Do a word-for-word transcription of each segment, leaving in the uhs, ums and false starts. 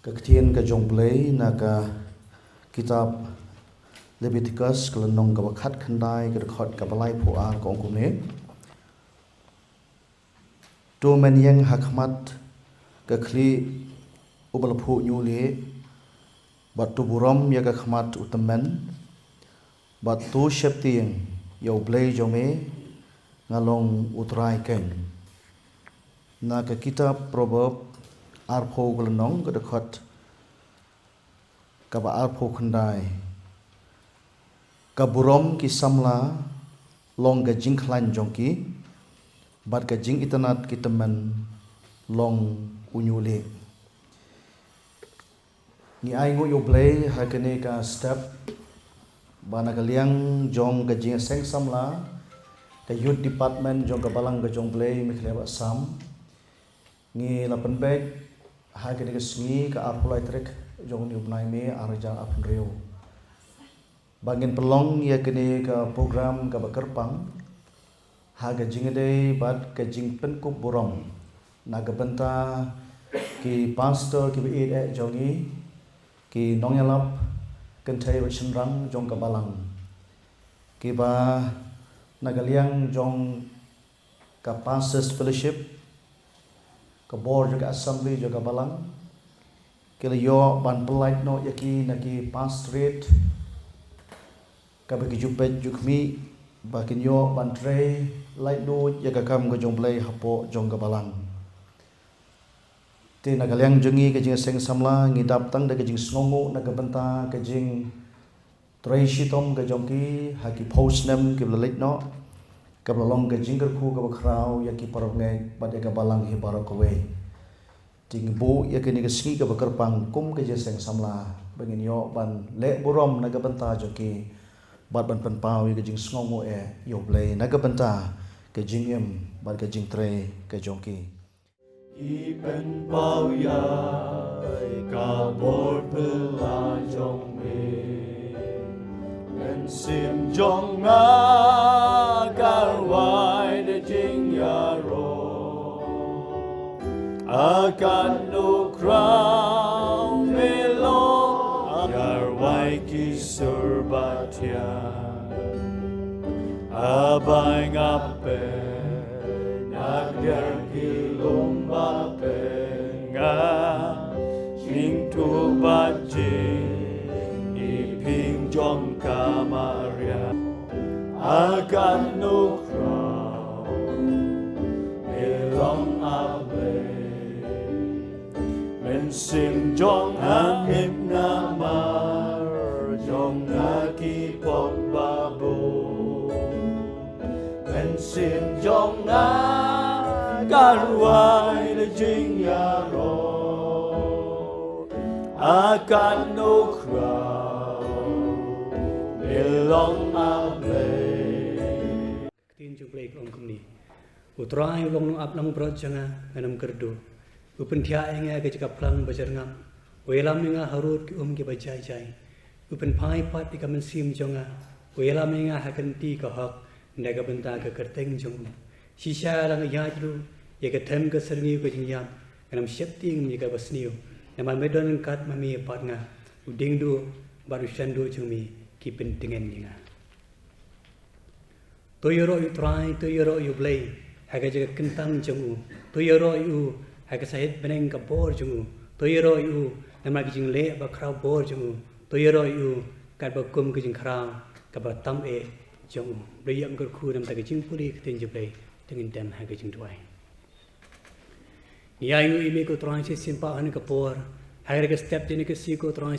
Ka ktien ka jong U Blei na ka kitab Leviticus, ka lynnong kaba khatkhyndai, ka dkhot kaba laiphew ar, ka ong kumne: To men ïeng ha khmat ka khlieh uba la phuh ñiuhlieh, bad to burom ïa ka khmat u tymmen, bad to sheptieng ïa U Blei jong me, nga long U Trai keiñ. Na ka kitab Proverb arphew ka lynnong, ka dkhot kaba arphew khyndai: Ka burom ki samla long ka jingkhlaiñ jong ki, bad ka jingitynnad ki tymmen long u ñiuhlieh. Ngi ai nguh ïa U Blei ha kane ka step ba na ka liang jong ka jingïaseng samla, ka Youth Department jong ka Balang ka jong U Blei Meghalaya Assam, ngi la pynbeit ha kane ka sngi, ka arphew lai tarik jong une u bnai May, ar hajar arphew hynriew, ba ngin pynlong ïa kane ka program kaba kyrpang ha ka jingïadei bad ka jingpynkup burom na ka bynta ki pastor kiba ïeit eh jong ngi, ki nongïalap kynthei bad shynrang jong ka Balang, kiba na ka liang jong ka Pastors Fellowship, ka bor jong ka Assembly jong ka Balang, ki la ïoh ban pyllait noh ïa ki na ki pastorate, kaba ki ju peit ju khmih ba kin ïoh ban trei laitluid ïa ka kam ka jong U Blei hapoh jong ka Balang. Te na ka liang jong ngi, ka jingïaseng samla, ngi dap tang da ka jingsngewnguh na ka bynta ka jing trei shitom ka jong ki ha ki phew snem kiba la leit noh, kaba la long ka jingkyrkhu kaba khraw ïa ki parabangeit bad ïa ka Balang hi baroh kawei. Te ngi buh ïa kane ka sngi kaba kyrpang kum ka jingïaseng samla, ba ngin ïoh ban leh burom na ka bynta jong ki, bad ban pynpaw ïa ka jingsngewnguh eh ïa U Blei na ka bynta ka jingim bad ka jingtrei ka jong ki. Ki pynpaw ïa ka bor phylla jong me. Mynsiem jong nga ka rwai da jingïaroh. A katno khraw me long, ka rwai ki sur ba thiang. A bai nga pynïar ki lum ba pynïar, jingtuh bad jingïapyng jong ka mariang. A katno khraw me long, A Blei. Mynsiem jong nga, ïa namar jong nga ki pop ba bun. Mynsiem jong nga ka rwai da jingïaroh. A katno khraw me long, A Blei. Ka ktien jong U Blei ka ong kumne: U Trai u long nongap langbrot jong nga, ngan ym kyrduh. U pynthiah ïa nga ha ka jaka phlang ba jyrngam. U ïalam ïa nga harud ki um kiba jai jai. U pynphai pat ïa ka mynsiem jong nga. U ïalam ïa nga ha ka lynti ka hok na ka bynta ka kyrteng jong u. Shisha la nga ïaid ruh ïa ka them ka syrngiew ka jingïap, ngan ym sheptieng ïa kaba sniew. Namar me don ryngkat ma me bad nga. U diengduh bad u shanduh jong me ki pyntngen ïa nga. To ïaroh ïa U Trai, to ïaroh ïa U Blei ha ka jaka kyntang jong u. To ïaroh ïa u ha ka sahit bneng ka bor jong u. To ïaroh ïa u namar ka jingleh bakhraw bor jong u. To ïaroh ïa u katba kum ka jingkhraw kaba tam eh jong u. Blei ïa ym kyrkhu namar ka jingpule ka ktien jong U Blei. To ngin dem ha ka jingduwai. Ngi ainguh ïa me ko Trai shisien pat ha kane ka por. Ha kane ka step jong kane ka sngi ko Trai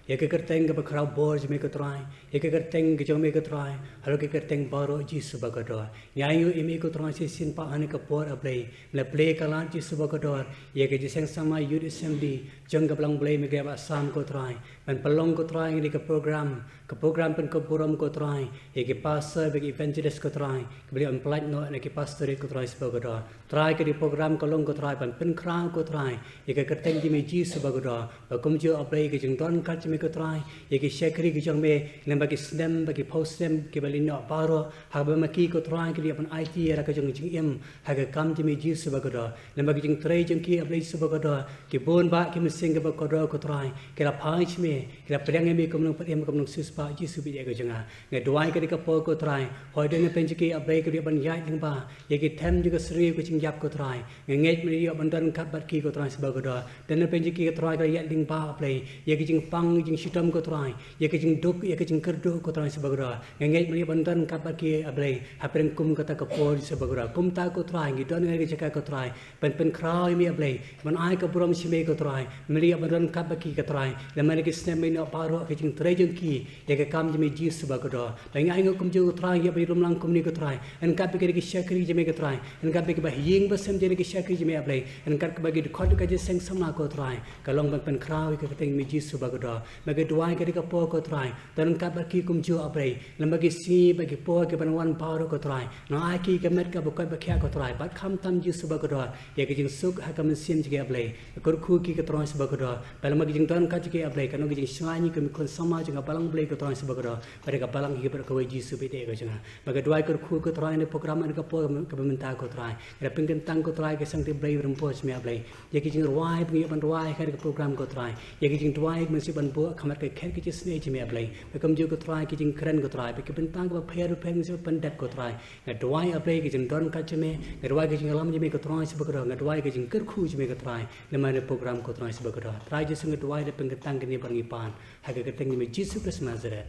Ïa ka kyrteng kaba khraw bor jong me ko Trai, ïa ka kyrteng ka jong me ko Trai, halor ka kyrteng baroh Jisu bakordor. Ngi ainguh ïa me ko Trai shisien pat ha kane ka por A Blei, me la plie ka lad Jisu bakordor ïa ka jingïaseng samla Youth Assembly jong ka Balang Blei Meghalaya bad Assam ko Trai. Ban pynlong ko Trai ïa kane ka program, ka program pynkup burom ko Trai ïa ki pastor bad ki evangelist ko Trai, kiba la ïoh ban pyllait noh na ki pastorate ko Trai Ïasu bakordor. Trai, ka dei ka program ka long ko Trai ban pynkhraw ko Trai ïa ka kyrteng jong me Jisu bakordor. Ba kumjuh A Blei ka jingdon kat jong ko Trai, ïa ki shakri ki jong me, lem bad ki snem, bad ki phew snem, kiba la ïehnoh baroh, haba ma ki ko Trai ki la ïoh ban aiti ïa la ka jong ka jingim ha ka kam jong me Jisu bakordor. Lem bad ki jingtrei jong ki A Blei Jisu bakordor, ki bun bah ki mynsiem kiba kordor ko Trai, ki la phai sha me, ki la pdiang ïa me kum u nongpynim, kum u nongsiewspah Jisu bad ïa ka jong nga. Nga duwai ka dei ka por ko Trai, hooid don napdeng jong ki A Blei ki la ïoh ban ïaid lyngba ïa ki them jong ka syrngiew ka jingïap ko Trai. Nga ngeit me la ïoh ban don ryngkat bad ki ko Trai Jisu bakordor. Don napdeng jong ki ko Trai ki la ïaid lyngba A Blei ïa ki jingpang, ki jingshitom ko Trai, ïa ki jingduk, ïa ki jingkyrduh ko Trai Jisu bakordor. Nga ngeit me la ïoh ban don ryngkat bad ki A Blei hapdeng kum kata ka por Jisu bakordor. Kumta ko Trai ngi don ha ka jaka ko Trai ban pynkhraw ïa me A Blei, ban ai ka burom sha me ko Trai. Me la ïoh ban don ryngkat bad ki ko Trai lem ha ki snem ba ïehnoh baroh, ki jingtrei jong ki ïa ka kam jong me Jisu bakordor. Ba ngi ai nguh kumjuh ko Trai, ïa ba ïalumlang kumne ko Trai, ryngkat bad ki shakri jong me ko Trai, ryngkat bad kiba ha ïing ba sem jong ki shakri jong me A Blei, ryngkat bad ki dkhot ka jingïaseng samla ko Trai, ka long ban pynkhraw ïa ka kyrteng me Jisu bakordor. Ba nga duwai ka dei ka por ko Trai, don ryngkat bad ki kumjuh A Blei, lem bad ki sngi bad ki por kiban wan baroh ko Trai. Nang ai ki ka met kaba koit ba khiah ko Trai, bad khamtam Jisu bakordor, ïa ka jingsuk ha ka mynsiem jong ki A Blei. Kyrkhu ki ko Trai Jisu bakordor, ba lem bad ki jingdon ryngkat jong ki A Blei kan long ki jingshngaiñ ïa ka khun samla jong ka balang Blei ko Trai Jisu bakordor, bad ïa ka balang hi bad kawei Jisu bad ïa ka jong nga. Ba nga duwai kyrkhu ko Trai ïa ka program ha ka por kaba mynta ko Trai. Nga da pynkyntang ko Trai ka seng ti Blei ba rem por sha me A Blei. Ïa ki jingrwai ba ngi ïoh ban rwai ha ka program ko Trai, ïa ki jingduwai ba ngi shu ban buh ha khmat ka khet ka jingisynei jong me A Blei. Ba kumjuh ko Trai ki jingkren ko Trai, ba ki bynta kiba pher ba pher ngi shu pyndep ko Trai. Nga duwai A Blei ka jingdon ryngkat jong me, nga duwai ka jingïalam jong me ko Trai Jisu bakordor, nga duwai ka jingkyrkhu jong me ko Trai lem ha ka program ko Trai Jisu bakordor. Trai Jisu nga duwai da pynkyntang kine baroh ngi pan ha ka kyrteng jong me Jisu Khrist Nasaret.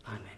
Amen.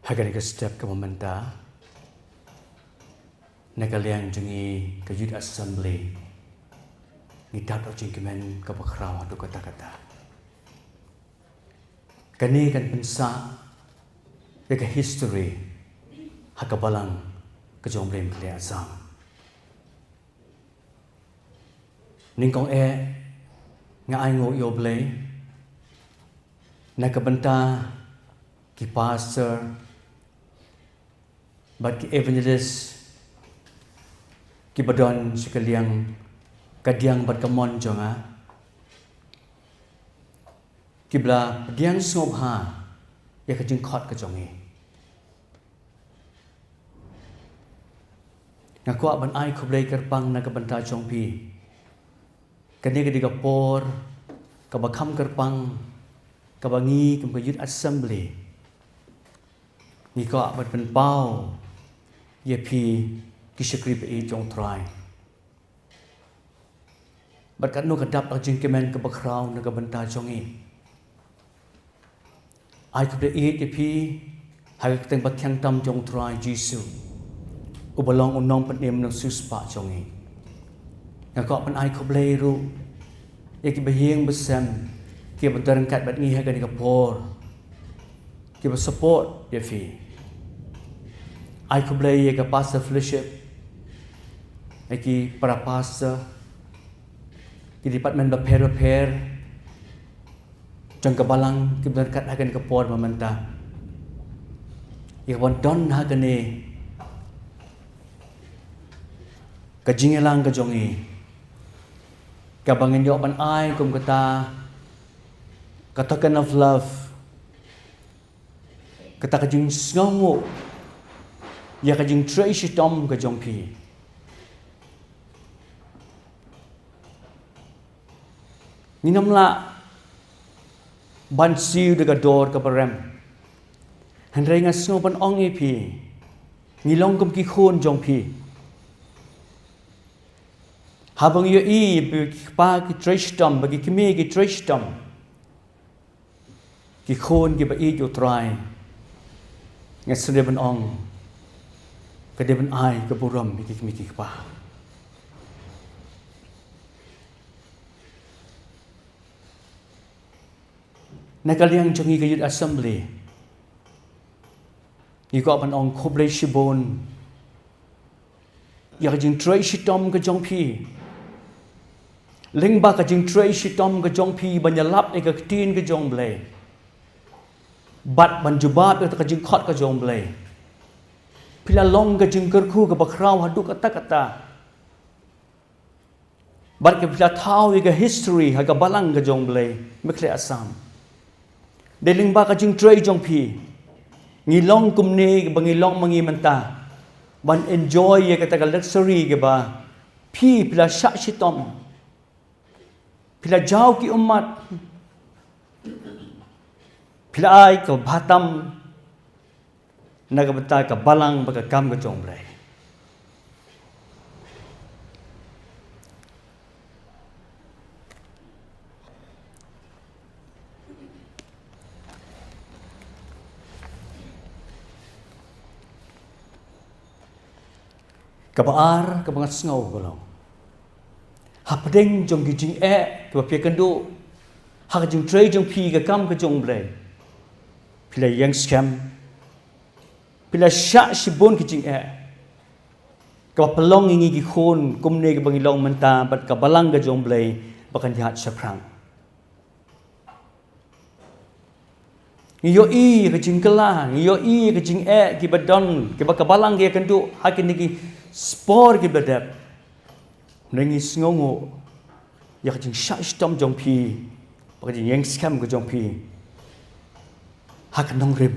Ha kane ka step kaba mynta, na ka liang jong ngi ka Youth Assembly, ngi dap da ka jingkmen kaba khraw haduh katta katta. Kane kan pynsah ïa ka history ha ka Balang ka jong U Blei Mykhleh Assam. Nyngkong eh, nga ai nguh ïa U Blei na ka bynta ki pastor bad ki evangelist kiba don sha ka liang kadiang bad kamon jong nga, kiba la pdiang sngewbha ïa ka jingkhot ka jong ngi. Nga kwah ban ai khublei kyrpang na ka bynta jong phi. Kane ka dei ka por kaba kham kyrpang kaba ngi kum ka Youth Assembly ngi kwah ban pynpaw ïa phi ki shakri ba ïeit jong U Trai. Bad katno ka dap da ka jingkmen kaba khraw na ka bynta jong ngi. Ai khublei ïeit ïa phi ha ka kyrteng ba thiang tam jong U Trai Jisu, uba long u nongpynim nongsiewspah jong ngi. Nga kwah ban ai khublei ruh ïa ki bahaïing bahasem kiba don ryngkat bad ngi ha kane ka por, kiba support ïa phi. Ai khublei ïa ka Pastor Fellowship, ïa ki para pastor, ki department bapher bapher jong ka Balang kiba don ryngkat ha kane ka por ba mynta. Ïa kaban don ha kane ka jingïalang ka jong ngi, kaba ngin ïoh ban ai kum kata ka token of love, kata ka jingsngewnguh ïa ka jingtrei shitom ka jong phi. Ngin ym lah ban siew da ka dor kaba rem. Hynrei nga sngew ban ong ïa phi, ngi long kum ki khun jong phi. Haba ngi ïohi ba ki kpa ki trei shitom, ba ki kmie ki trei shitom, ki khun kiba ïeit ïa U Trai, nga sngew ban ong, ka dei ban ai ka burom ïa ki kmie ki kpa. Na ka liang jong ngi ka Youth Assembly, ngi kwah ban ong khublei shibun ïa ka jingtrei shitom ka jong phi. Lyngba ka jingtrei shitom ka jong phi ban ïalap ïa ka ktien ka jong U Blei, bad ban jubab ïa ka jingkhot ka jong U Blei, phi la long ka jingkyrkhu kaba khraw haduh katta katta. Bad ka phi la thaw ïa ka history ha ka Balang ka jong U Blei Mykhleh Assam. Dei lyngba ka jingtrei jong phi, ngi long kumne ba ngi long ma ngi mynta, ban enjoy ïa kata ka luxury kaba phi, phi la shah shitom, phi la jaw ki ummat, phi la ai ka bha tam na ka bynta ka Balang bad ka kam ka jong U Blei. Kaba ar kaba nga sngew ka long, hapdeng jong ki jingeh kiba phi ïakynduh ha ka jingtrei jong phi ka kam ka jong U Blei, phi la ïeng skhem, phi la shah shibun ki jingeh, kaba pynlong ïa ngi ki khun kumne kaba ngi long mynta bad ka Balang ka jong U Blei ba kan ïaid shaphrang. Ngi ïohi ka jingkylla, ngi ïohi ka jingeh kiba don, kiba ka Balang ka ïakynduh ha kine ki spor kiba dep. Hynrei ngi sngewnguh ïa ka jingshah shitom jong phi bad ka jingïeng skhem ka jong phi ha ka nongrim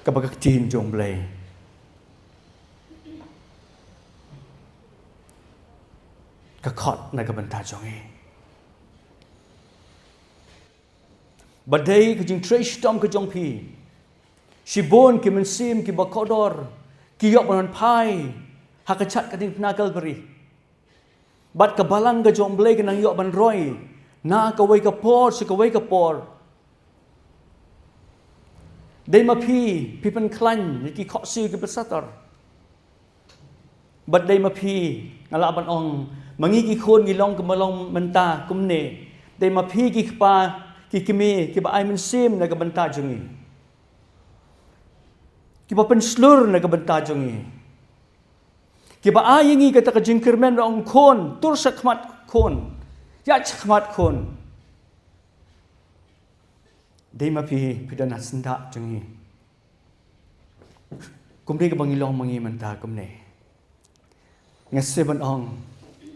kaba ka ktien jong U Blei ka khot na ka bynta jong ngi. Ba dei ka jingtrei shitom ka jong phi, shibun ki mynsiem kiba kordor ki ïoh ban wan phai ha ka jaka diengphna Kalbari. Bad ka Balang ka jong U Blei ka nang ïoh ban roi na kawei ka por sha kawei ka por. Dei ma phi, phi pynkhlaiñ ïa ki khohsiew kiba sator. Bad dei ma phi, nga lah ban ong, ma ngi ki khun ngi long kumba long mynta kumne. Dei ma phi ki kpa, ki kmie, kiba ai mynsiem na ka bynta jong ngi. Kiba pynshlur na ka bynta jong ngi. Kiba ai ïa ngi kata ka jingkyrmen ong khun, tur shakhmat khun. Ïaid shakhmat khun. Dei ma phi, phi don ha syndah jong ngi. Kumne kaba ngi long ma ngi mynta kumne. Nga sngewbha ban ong,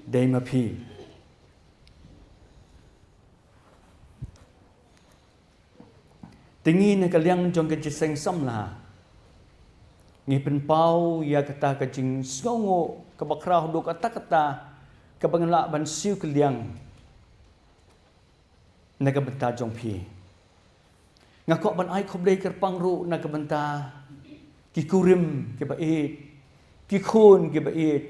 dei ma phi. Te ngi na ka liang jong ka jingïaseng samla, ngi pynpaw ïa kata ka jingsngewnguh kaba khraw haduh katta katta, kaba ngi lah ban siew kylliang na ka bynta jong phi. Nga kwah ban ai khublei kyrpang ruh na ka bynta ki kurim kiba ïeit, ki khun kiba ïeit,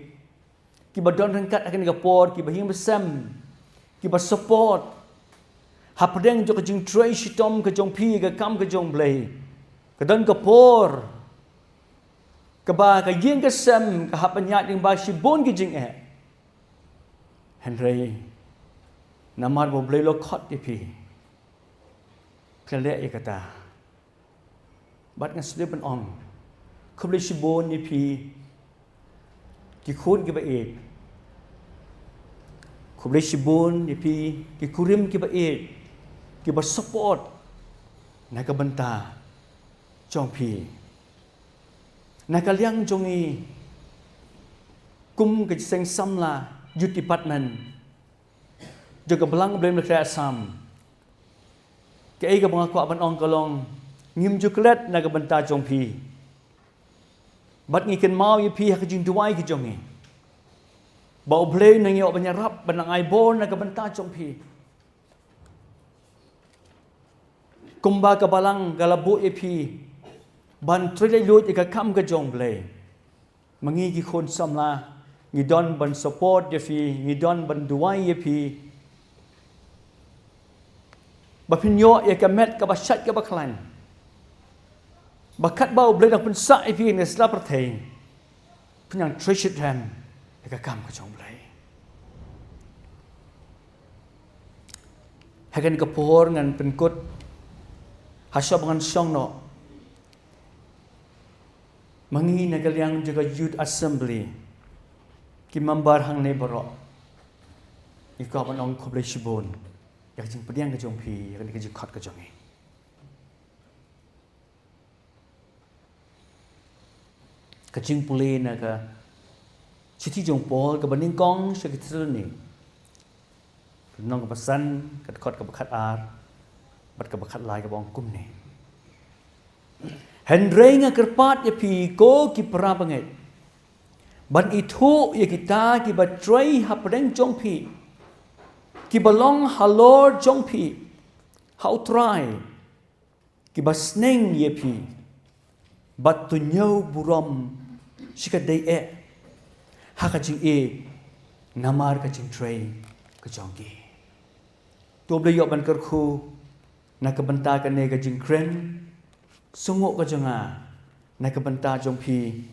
kiba don ryngkat ha kane ka por, kiba ïeng ba sem, kiba support hapdeng jong ka jingtrei shitom ka jong phi, ka kam ka jong U Blei. Ka don ka por kaba ka ïing ka sem ka hap ban ïaid lyngba shibun ki jingeh. Hynrei namar ba U Blei u la khot ïa phi, phi la leh ïa kata. Bad nga sngewbha ban ong, khublei shibun ïa phi ki khun kiba ïeit. Khublei shibun ïa phi ki kurim kiba ïeit, kiba support na ka bynta jong phi. Na ka liang jong ngi kum ka jingïaseng samla Youth Department jong ka Balang Blei Mawlai Assam, kaei kaba nga kwah ban ong ka long, ngim ju klet na ka bynta jong phi. Bad ngi kynmaw ïa phi ha ka jingduwai ka jong ngi, ba U Blei un nang ïoh ban ïarap, ban nang ai bor na ka bynta jong phi. Kumba ka Balang ka la buh ïa phi ban trei laitluid ïa ka kam ka jong U Blei, ma ngi ki khun samla ngi don ban support ïa phi, ngi don ban duwai ïa phi, ba phin ïoh ïa ka met kaba shait kaba khlaiñ, ba katba U Blei u dang pynsah ïa phi na sla pyrthei, phin nang trei shitrhem ïa ka kam ka jong U Blei. Ha kane ka por ngan pynkut, ha shwa ba ngan shong noh, ma ngi na ka liang jong ka Youth Assembly, ki member hangne baroh, ngi kwah ban ong khublei shibun ïa ka jingpdiang ka jong phi ïa kane ka jingkhot ka jong ngi. Ka jingpule na ka shithi jong u Paul kaba nyngkong sha ki Thessaloni, lynnong kaba san, ka dkhot kaba khatar bad kaba khatlai, kaba ong kumne: Hynrei nga kyrpad ïa phi, ko ki para bangeit, ban ithuh ïa kita kiba trei hapdeng jong phi, kiba long halor jong phi ha U Trai, kiba sneng ïa phi, bad to ñiew burom shi katdei eh ha ka jingïeit namar ka jingtrei ka jong ki. To U Blei ïoh ban kyrkhu na ka bynta kane ka jingkren sngewnguh ka jong nga na ka bynta jong phi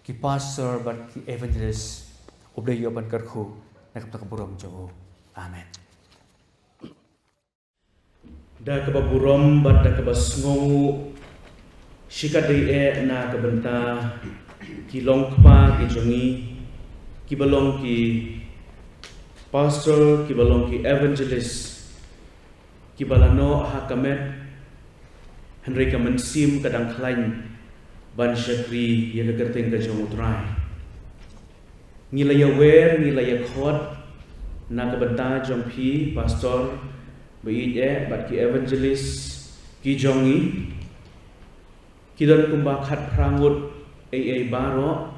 ki pastor bad ki evangelist. U Blei ïoh ban kyrkhu na ka bynta ka burom jong u. Amen. Da kaba burom bad da kaba sngewnguh shi katdei eh na ka bynta ki longkpa ki jong ngi, kiba long ki pastor, kiba long ki evangelist, kiba la noh ha ka met, hynrei ka mynsiem ka dang khlaiñ ban shakri ïa ka kyrteng ka jong U Trai. Ngi la ïawer, ngi la ïakhot na ka bynta jong phi pastor ba ïeit eh bad ki evangelist ki jong ngi. Ki don kumba khatphra ngut ei ei baroh,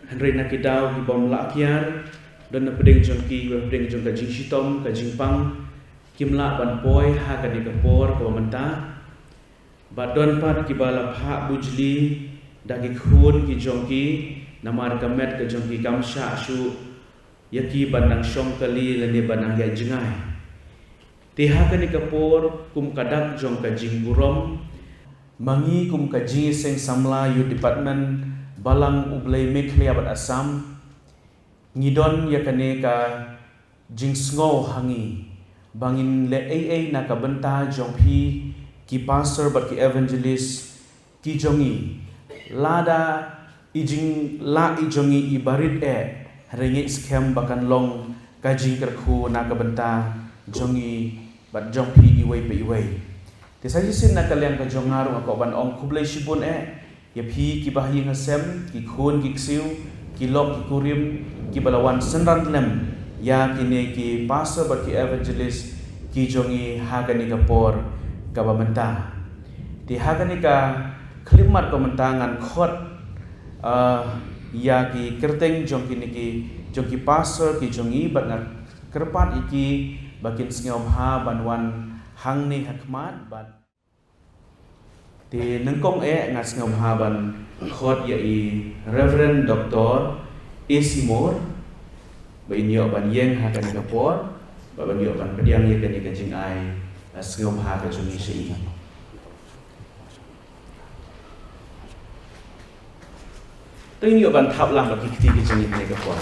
hynrei na ki daw ki bym lah kiar, don na pdeng jong ki, na pdeng jong ka jingshitom, ka jingpang, kim lah ban poi ha kane ka por kaba mynta. Bad don pat kiba la phah bujli da ki khun ki jong ki, namar ka met ka jong ki kam shah shuh ïa ki ban nang shong kali lane ban nang ïaid jngai. Te ha kane ka por kum ka dak jong ka jingburom, Ma ngi kum ka Jingïaseng Samla Youth Department, Balang U Blei Meghalaya bad Assam, ngi don ïa kane ka jingsngew ha ngi ba ngin leh ei ei na ka bynta jong phi ki pastor bad ki evangelist ki jong ngi. Lada i jinglah i jong ngi i barit eh, hynrei ngi skhem ba kan long ka jingkyrkhu na ka bynta jong ngi bad jong phi iwei pa iwei. Te sa shisien na ka liang ka jong nga ruh nga kwah ban ong khublei shibun eh ïa phi ki bahaïing hasem, ki khun ki ksiew, ki lok ki kurim, kiba la wan synran lem ïa kine ki pastor bad ki evangelist ki jong ngi ha kane ka por kaba mynta. Te ha kane ka khyllipmat kaba mynta ngan khot, ah, ïa ki kyrteng jong kine ki, jong ki pastor ki jong ngi bad nga kyrpad ïa ki ba kin sngewbha ban wan hangne ha khmat bad Te nyngkong eh nga sngewbha ban khot ïa i Reverend Doctor A C Mor ba in ïoh ban ïeng ha kane ka por, ba ban ïoh ban pdiang ïa kane ka jingai, ah, sngewbha ka jong ngi sha i. Te ngin ïoh ban thap lang bad ki kti ki jong ngi ha kane ka por.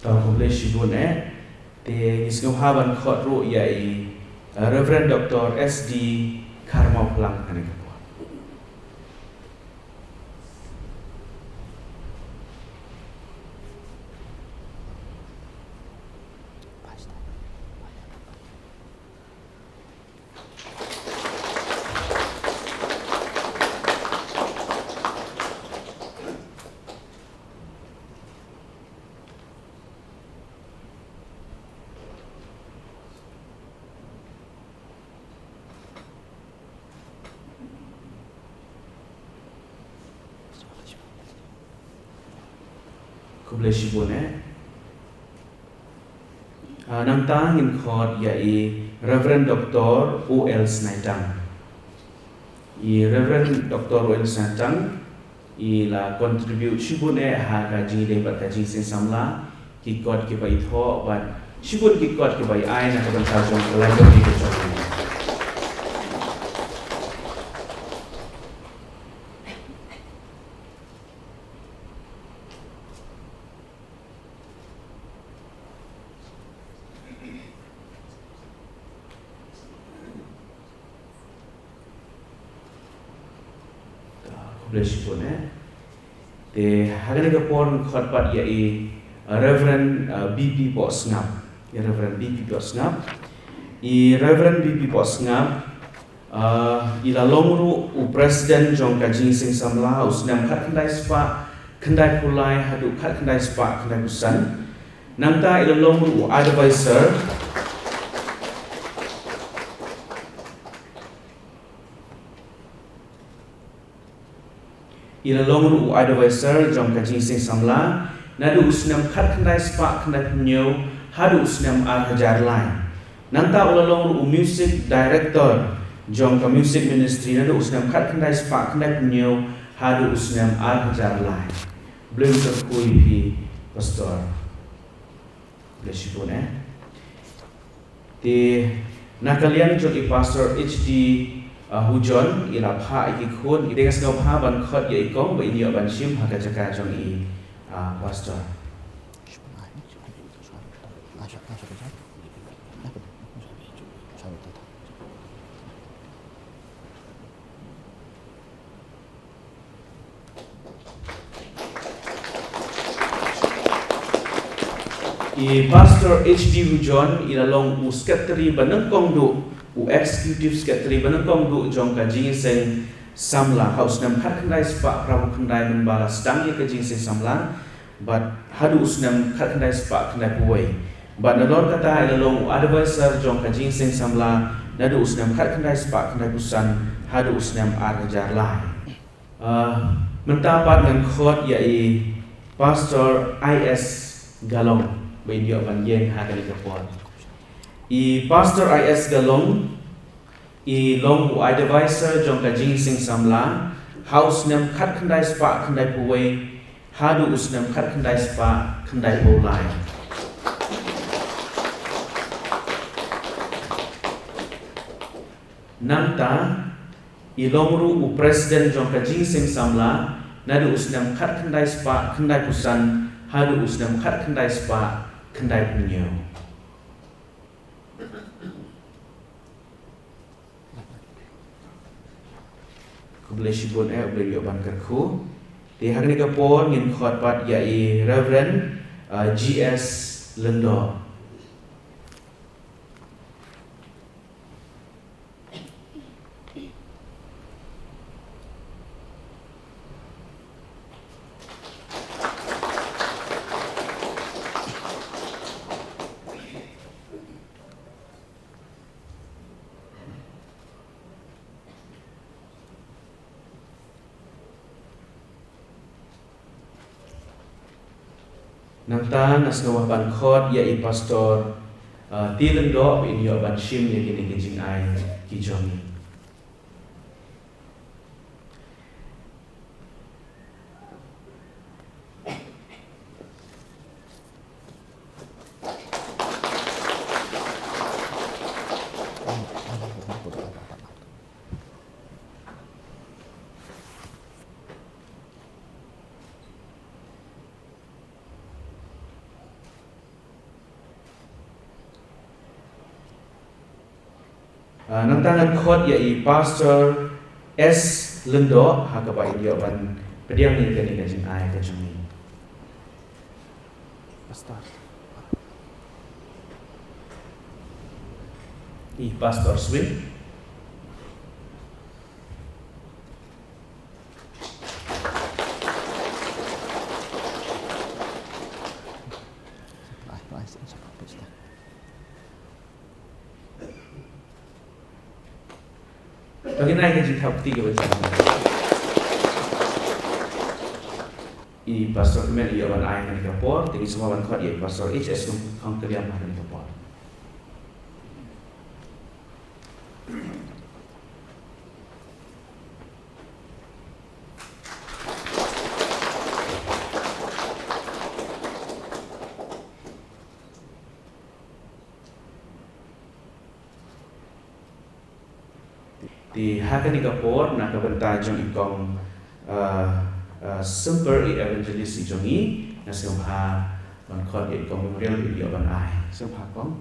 Tang khublei shibun eh. Te ngi sngewbha ban khot ruh ïa i, eh, Reverend Doctor S D Kharmawphlang ha kane ka por. Khublei shibun eh. Ah, nangta ngin khot ïa i Reverend Doctor O L Snaitang. I Reverend Doctor O L Snaitang i la contribute shibun eh ha ka jingïadei bad ka Jingïaseng Samla, ki kot kiba i thoh bad shibun ki kot kiba i ai na ka bynta jong ka library ka jong ngi. Khublei shibun eh. Te ha kane ka por ngan khot pat ïa i, uh, Reverend, uh, B P Pohsngap. I Reverend B P Pohsngap. I Reverend B P Pohsngap, uh, i la long ruh u President jong ka Jingïaseng Samla u snem khatkhyndai spah khyndaiphew lai haduh khatkhyndai spah khyndaiphew san. Nangta i la long ruh u advisor. I la long ruh u advisor jong ka Jingïaseng Samla naduh u snem khatkhyndai spah khyndaiphew hynñiew haduh u snem ar hajar lai. Nangta u la long ruh u music director jong ka music ministry naduh u snem khatkhyndai spah khyndaiphew hynñiew haduh u snem ar hajar lai. Blei un kyrkhu ïa phi, Pastor. Khublei shibun eh. Te na ka liang jong i Pastor H D, uh, Hujon, i la phah ïa ki khun, i dei nga sngewbha ban khot ïa i kong ba in ïoh ban shim ha ka jaka jong i, uh, Pastor. I Pastor H D Hujon i la long u secretary ba nyngkong duh, u executive secretary ba nyngkong duh jong ka Jingïaseng Samla ha u snem khatkhyndai spah phra phew khyndai mynba la sdang ïa ka Jingïaseng Samla. Bad haduh u snem khatkhyndai spah khyndaiphew wei. Bad nalor kata i la long u advisor jong ka Jingïaseng Samla naduh u snem khatkhyndai spah khyndaiphew san haduh u snem ar hajar lai. Ah, mynta pat ngan khot ïa i Pastor I S Galong ba in ïoh ban ïeng ha kane ka por. I Pastor I S Galong i long u advisor jong ka Jingïaseng Samla ha u snem khatkhyndai spah khyndaiphew wei haduh u snem khatkhyndai spah khyndaiphew lai. Nangta i long ruh u president jong ka Jingïaseng Samla naduh u snem khatkhyndai spah khyndaiphew san haduh u snem khatkhyndai spah khyndaiphew hynñiew. Khublei shibun eh, U Blei un ïoh ban kyrkhu. Te ha kane ka por ngin khot pat ïa i Reverend, uh, G S Lyngdoh. Nangta nga sngewbha ban khot ïa i Pastor, uh, T Lyngdoh ba in ïoh ban shim ïa kine ki jingai ki jong ngi. Ah, nangta ngan khot ïa i Pastor S Lyngdoh ha kaba in ïoh ban pdiang ïa kane ka jingai ka jong ngi. Pastor. I Pastor Swin. To ngin ai ka jingthap kti kaba jong i Pastor Kmen ïa ban ai ha kane ka por, te ngi sngewbha ban khot ïa i Pastor H S Kong Kaliang ha kane ka por. Te ha kane ka por na ka bynta jong i Kong, uh, uh, Symper i evangelist i jong ngi, nga sngewbha ban khot ïa i Kong Memorial ïa ban ai. Sngewbha Kong.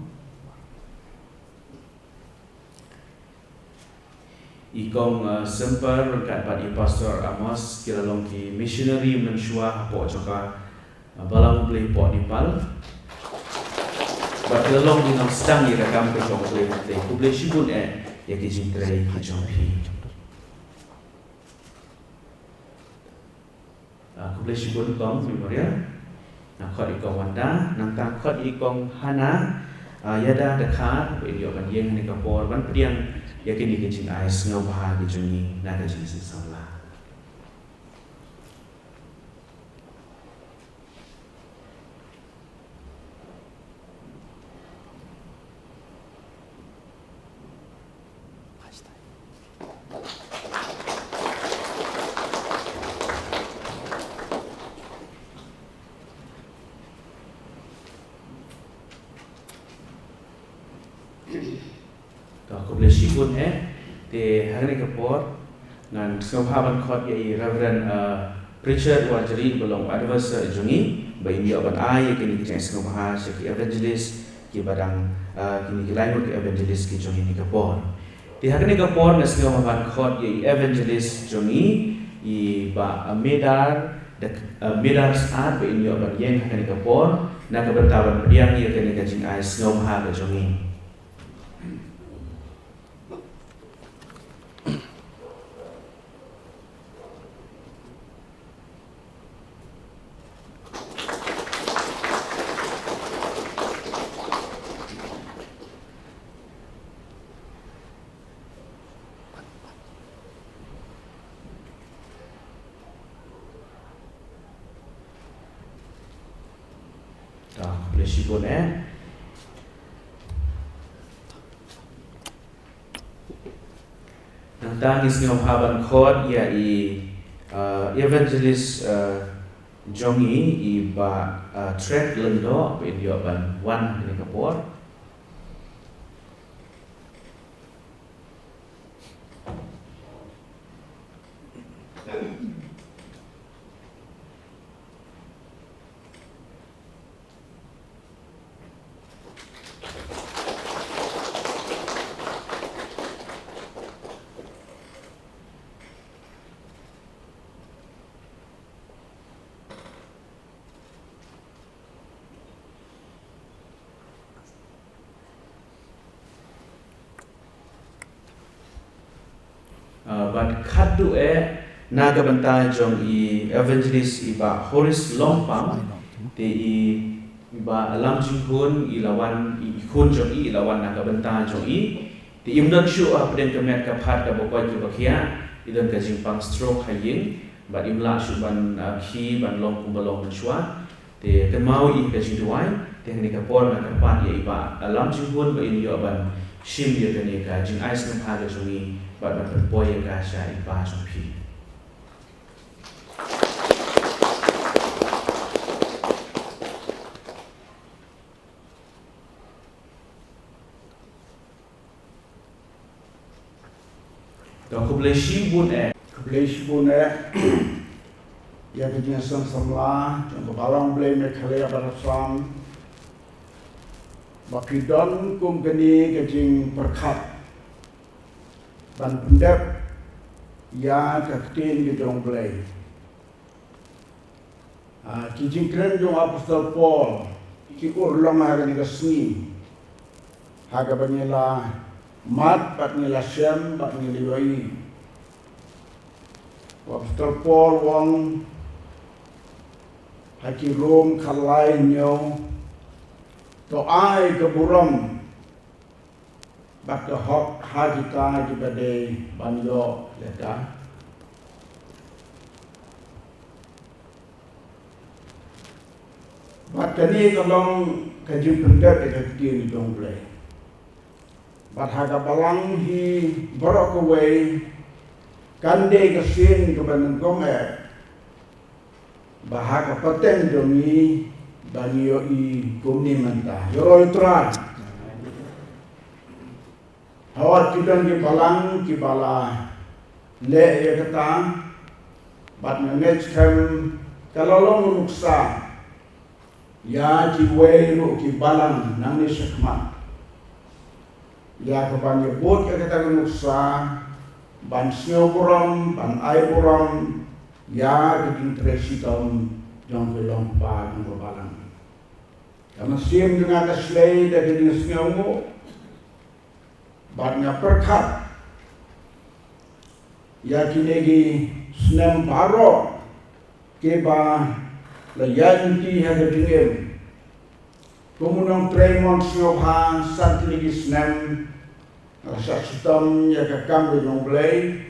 I Kong, uh, Symper ryngkat bad i Pastor Amos ki la long ki missionary mynshuwa hapoh jong ka, uh, Balang U Blei hapoh Nepal. Bad ki la long ki nongstad ïa ka kam ka jong U Blei. Te khublei shibun eh ïa ki jingtrei ki jong phi. Ah, khublei shibun Kong Memorial. Nga khot i Kong Wanda, nangta khot i Kong Hana, ah, ïada Dkhar, ba in ïoh ban ïeng ha kane ka por ban pdiang ïa kine ki jingai sngewbha ki jong ngi na ka Jingïaseng Samla. To, khublei shibun eh. Te ha kane ka por ngan sngewbha ban khot ïa i Reverend, uh, Richard Warjri ba long advisor jong ngi ba in ïoh ban ai ïa kine ki jingsngewbha sha ki evangelist kiba dang, uh, kine ki laingut ki evangelist ki jong ngi ha kane ka por. Te ha kane ka por nga sngewbha ban khot ïa i evangelist jong ngi i Bah, uh, Medar, da, uh, Medar Sat ba in ïoh ban ïeng ha kane ka por na ka bynta ban pdiang ïa kane ka jingai sngewbha ka jong ngi. Ta, khublei shibun eh. Nangta ngi sngewbha ban khot ïa i, uh, evangelist, uh, jong i, i Bah, uh, Trek Lyngdoh, ba in ïoh ban wan ha kane ka por. Ah, bad khadduh eh na ka bynta jong i evangelist i Bah Horace Longpang, te i, i Bah Lamjinghun i la wan, i, i khun jong i i la wan na ka bynta jong i. Te im don shuh hapdeng ka met ka phad kaba koit kaba khiah, i don ka jingpang stroke ha ïing, bad im lah shuh ban, ah, khie ban long kumba long mynshuwa. Te kynmaw ïa ka jingduwai, te ha kane ka por nga kyrpad ïa i Bah Lamjinghun ba in ïoh ban shim ïa kane ka jingai sngewbha ka jong ngi, bad ban pynpoi ïa ka sha i Pa jong phi. To khublei shibun eh. Khublei shibun eh. Ïa ka jingseng samla jong ka Balang Blei Meghalaya Badarsong, ba phi don kum kane ka jingpyrkhat ban pyndep ïa ka ktien ka jong U Blei. Ah, ki jingkren jong u Apostol Paul ki urlong ha kane ka sngi, ha kaba ngi la mad bad ngi la shem bad ngi la ïohi. U Apostol Paul u ong ha ki Rom khatlai hynñiew, to ai ka burom bad ka hok ha kita kiba dei ban ïoh ïa ka. Bad kane ka long ka jingpyndep ïa ka ktien jong U Blei. Bad ha ka balang hi baroh kawei kan dei ka sien kaba nyngkong eh ba ha ka pateng jong ngi ba ngi ïohi kumne mynta. Ïaroh ïa U Trai. Hooid ki don ki balang kiba la leh ïa kata, bad nga ngeit skhem ka la long nuksa ïa kiwei ruh ki balang nangne shakhmat. Ïa kaba ngi bud ïa kata ka nuksa ban sngew burom, ban ai burom ïa ka jingtrei shitom jong ki longkpa jong ka balang. Ka mynsiem jong nga ka shlei da ka jingsngewnguh, bad nga pyrkhat ïa kine ki snem baroh kiba la ïaid lynti ha ka jingim. Kum u nongtrei mon sngewbha, san tylli ki snem nga la shah shitom ïa ka kam ka jong U Blei.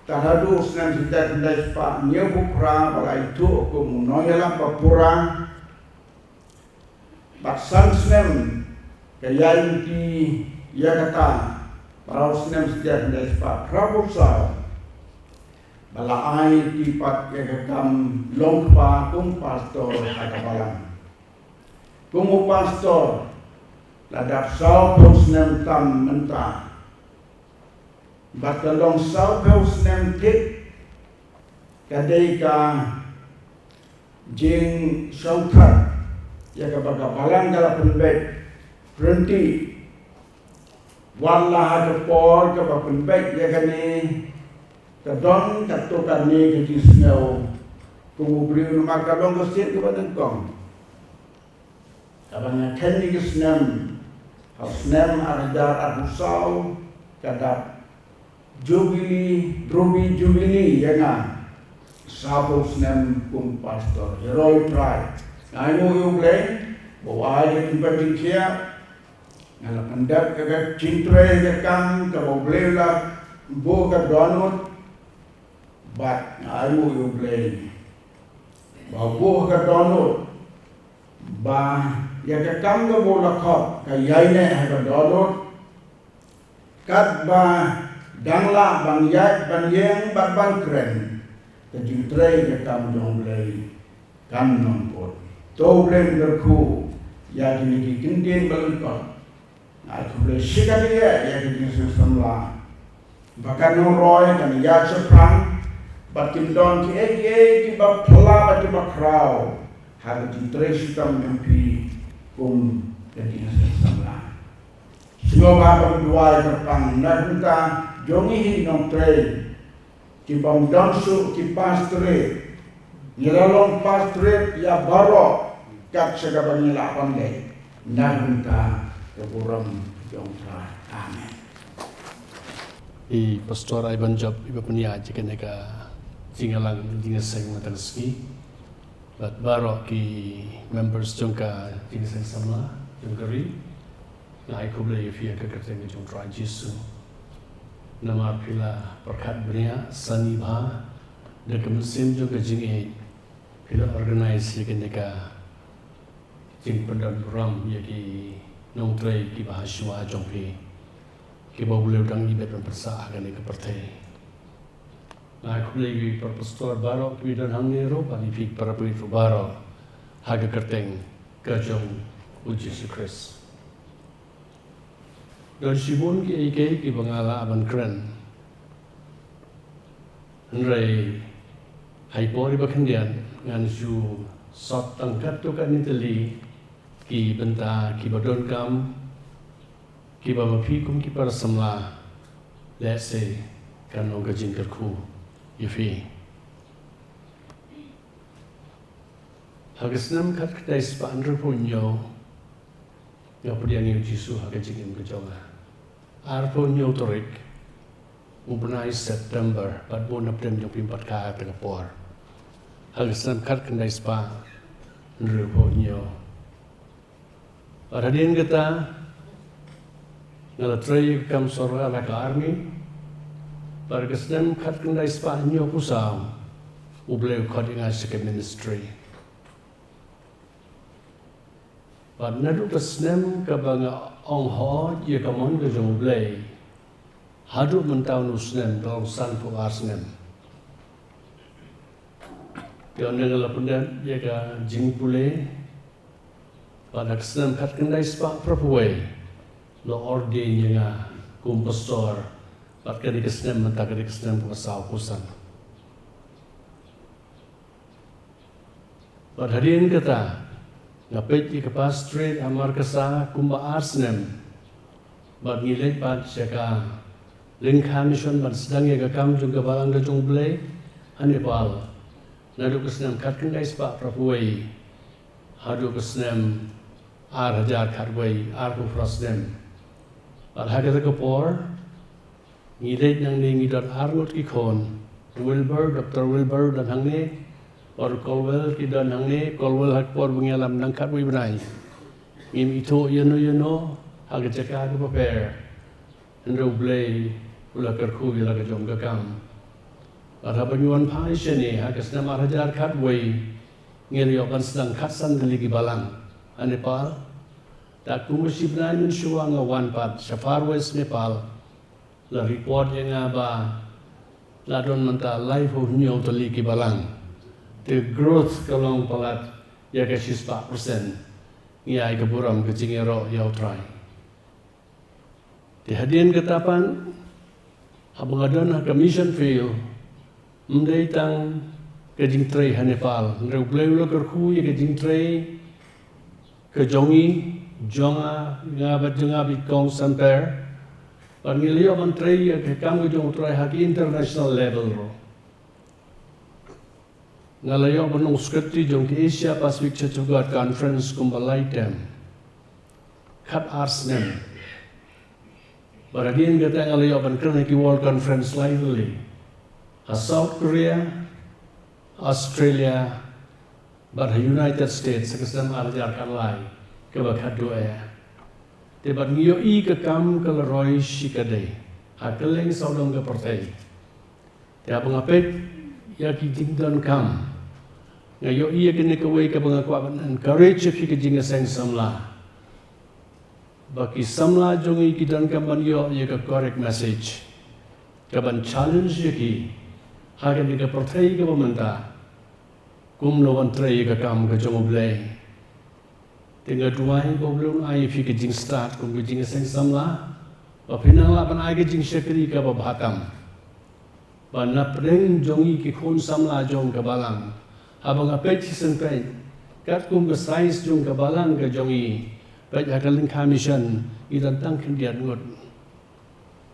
Tad haduh u snem shi hajar khyndai spah hynñiewphew phra ba la ïathuh kum u nongïalap ba pura. Bad san snem ka ïaid lynti ïa kata, ba la u snem shi hajar khyndai spah phraphew saw ba la ai lynti pat ïa ka kam long kpa kum pastor ha ka balang. Kum u pastor la dap sawphew snem tam mynta. Bad ka long sawphew snem tip ka dei ka jingshongthait ïa kaba ka balang ka la pynbeit ryntih. Wat la ha ka por kaba pynbeit ïa kane ka don katto katne ka jingsngew kum u briew namar ka long ka sien kaba nyngkong. Kaba nga kheiñ ïa ka snem, ha u snem ar hajar arphew saw ka dap Jubilee, Ruby Jubilee ïa nga. Sawphew snem kum pastor. Ïaroh ïa U Trai. Nga ainguh ïa U Blei ba u ai ïa ka jingpynjingkhiah. Nga la pyndep ïa ka jingtrei ïa ka kam kaba U Blei u la buh ka dohnud. Bad nga ainguh ïa U Blei ba u buh ka dohnud Ba ïa ka kam kaba u la khot ka ïaineh ha ka dohnud, katba dang lah ban ïaid ban ïeng bad ban kren, ka jingtrei ka kam jong U Blei kan ym kut. To U Blei un kyrkhu ïa kine ki ktien ba lyngkot. Nga ai khublei shikatdei ïa ka jingseng samla ba kan ym roi, kan ïa shaphrang bad kin don kiei kiei kiba phylla bad kiba khraw ha ka jingtrei shitom jong phi kum ka jingseng samla. Sngewbha ban duwai kyrpang na ka bynta jong ngi hi nongtrei, ki bym don shuh ki pastorate. Ngi la long pastorate ïa baroh kat sha kaba ngi lah ban leh na ka bynta ka burom jong U Trai. Amen. I Pastor Ivan Job iba pynïaid ïa kane ka jingïalang jingïaseng mynta ka sngi, bad baroh ki members jong ka jingïaseng samla jong ka ri. Nga ai khublei ïa phi ha ka kyrteng jong U Trai Jisu. Namar phi la pyrkhat bniah sani bha da ka mynsiem jong ka jingïeit, phi la organize ïa kane ka jingpyndonburom ïa ki nongtrei kiba ha shuwa jong phi, kiba U Blei u dang ïeit ban pynsah ha kane ka pyrthei. Nga ai khublei ïa ki para pastor baroh kiba don hangne ruh bad ïa phi para pulit ruh baroh ha ka kyrteng ka jong U Jisu Khrist. Don shibun kiei kiei kiba nga lah ban kren. Hynrei ha i por iba khyndiat ngan shu sot tang katto katne tylli ki bynta kiba donkam, kiba ma phi kum ki para samla lehse kan long ka jingkyrkhu ïa phi. Ha ka snem khatkhyndai spah hynriewphew hynñiew nga pdiang ïa U Jisu ha ka jingim ka jong nga. Arphew hynñiew tarik u bnai September, bad bun na pdeng jong phi pat ka ta ka por. Ha ka snem khatkhyndai spah hynriewphew hynñiew. Bad hadien kata nga la trei ïa ka kam sorkar ha ka army. Bad ka snem khatkhyndai spah hynñiewphew saw U Blei u khot ïa nga sha ka ministry. Bad naduh ka snem kaba nga ong hooid ïa ka mon ka jong U Blei haduh mynta une u snem ka long sanphew ar snem. Te ynda nga la pyndep ïa ka jingpule, bad ha ka snem khatkhyndai spah phraphew wei la ordain ïa nga kum pastor. Bad ka dei ka snem mynta ka dei ka snem kaba sawphew san. Bad hadien kata nga peit ïa ka pastorate ha Markasa kumba ar snem. Bad ngi leit pat sha ka lyngkha mission ban sdang ïa ka kam jong ka balang ka jong U Blei ha Nepal. Naduh ka snem khatkhyndai spah phraphew wei haduh ka snem ar hajar khatwei, arphew phra snem. Bad ha kata ka por ngi leit nangne, ngi don arngut ki khun. Wilbur, Doctor Wilbur don hangne. Bad u Colwell ki don hangne. Colwell ha ka por ba ngi ïalam nang khatwei bnai ngim ithuh ïano ïano ha ka jaka kaba pher. Hynrei U Blei u la kyrkhu ïa la ka jong ka kam. Bad haba ngi wan phai shane ha ka snem ar hajar khatwei, ngi la ïoh ban sdang khatsan tylli ki balang ha Nepal. Te kumba shi bnai mynshuwa nga wan pat sha Far West Nepal. La report ïa nga ba la don mynta laiphew hynñiew tylli ki balang. Te growth ka long palat ïa ka shispah percent. Ngi ai ka burom ka jingïaroh ïa U Trai. Te hadien kata pat haba nga don ha ka mission field, ym dei tang ka jingtrei ha Nepal, hynrei U Blei u la kyrkhu ïa ka jingtrei ka jong ngi, jong nga, nga bad jong nga bad i Kong Samper. Bad ngi la ïoh ban trei ïa ka kam ka jong U Trai ha ka international level ruh. Nga la ïoh ban long secretary jong ka Asia Pacific Church of God Conference kumba lai term. Khat ar snem. Bad hadien kata nga la ïoh ban kren ha ki World Conference lai tylli. Ha South Korea, Australia, bad ha United States, ha ka snem ar hajar khatlai, kaba khatduh ïa. Te bad ngi ïohi ka kam ka la roi shikatdei ha kylleng sawdong ka pyrthei. Te haba nga peit ïa ki jingdonkam, Nga ïohi ïa kane kawei kaba nga kwah ban encourage ïa phi ka jingïaseng samla, ba ki samla jong ngi ki donkam ban ïoh ïa ka correct message kaban challenge ïa ki ha kane ka pyrthei kaba mynta, kumno ban trei ïa ka kam ka jong U Blei. Te nga duwai ba U Blei un ai ïa phi ka jingstad kum ka jingïaseng samla, ba phin nang lah ban ai ka jingshakri kaba bha tam. Ba na pdeng jong ngi ki khun samla jong ka balang, haba nga peit shisien peit, katkum ka size jong ka balang ka jong ngi, peit ha ka lyngkha mission, ngi don tang khyndiat ngut.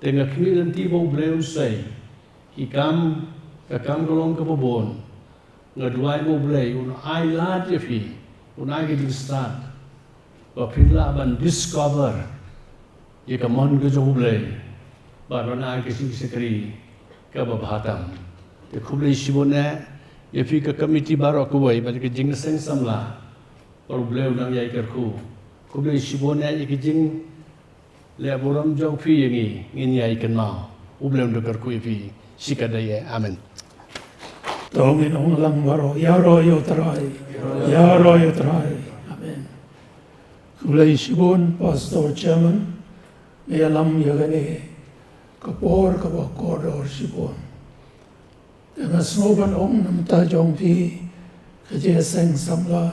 Te nga khmih lynti ba U Blei un sei, ki kam, ka kam ka long kaba bun. Nga duwai ba U Blei un ai lad ïa phi, un ai ka jingstad, ba phin lah ban discover ïa ka mon ka jong U Blei, bad ban ai ka jingshakri kaba bha tam. Te khublei shibun eh ïa phi ka committee baroh kawei, bad ka jingïaseng samla, ba U Blei un nang ïai kyrkhu. Khublei shibun eh ïa ka jing leh burom jong phi ïa ngi, ngin ïai kynmaw. U Blei un da kyrkhu ïa phi shikatdei eh. Amen. To ngin ong lang baroh, ïaroh ïa U Trai, ïaroh ïa U Trai. Amen. Khublei shibun Pastor Chairman, nga ïalam ïa kane ka por kaba kordor shibun. Te nga sngew ban ong na bynta jong phi ka jingïaseng samla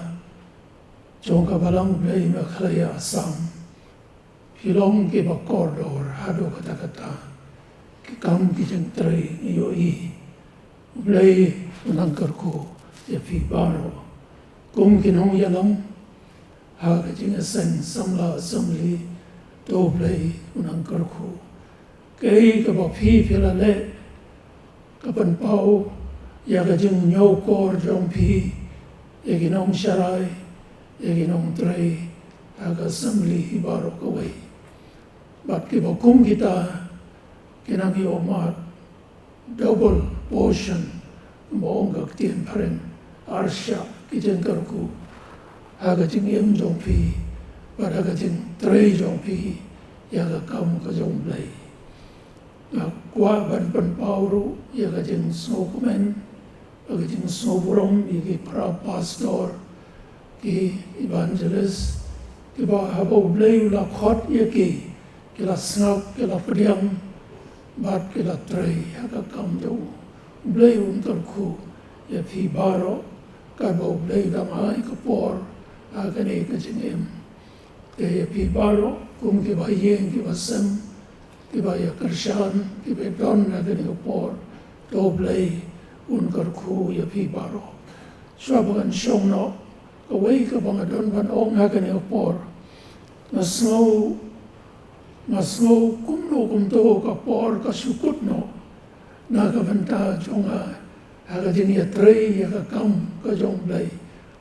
jong ka Balang U Blei Meghalaya Assam. Phi long kiba kordor haduh katta katta. Ki kam ki jingtrei ngi ïohi. U Blei un nang kyrkhu ïa phi baroh. Kum ki nongïalam ha ka jingïaseng samla assembly, to U Blei un nang kyrkhu. Kaei kaba phi phi la leh ka pynpaw ïa ka jingñiewkor jong phi ïa ki nongsharai, ïa ki nongtrei ha ka assembly hi baroh kawei. Bad kiba kum kita ki nang ïoh mad double portion, kumba ong ka ktien phareng, arshah ki jingkyrkhu ha ka jingim jong phi bad ha ka jingtrei jong phi ïa ka kam ka jong U Blei. Nga kwah ban pynpaw ruh ïa ka jingsngewkmen, ïa ka jingsngewburom ïa ki para pastor, ki evangelist, kiba haba U Blei u la khot ïa ki, ki la sngap, ki la pdiang bad ki la trei ha ka kam jong U. U Blei un kyrkhu ïa phi baroh katba U Blei u dang ai ka por ha kane ka jingim. Te ïa phi baroh kum kiba ïeng kiba sem, kiba ïa kyrshan, kiba don ha kane ka por, to U Blei un kyrkhu ïa phi baroh. Shuwa ba ngan shong noh, kawei kaba nga don ban ong ha kane ka por, nga sngew, nga sngew kumno kumto ka por ka shu kut noh na ka bynta jong nga ha ka jingïatrei ïa ka kam ka jong U Blei.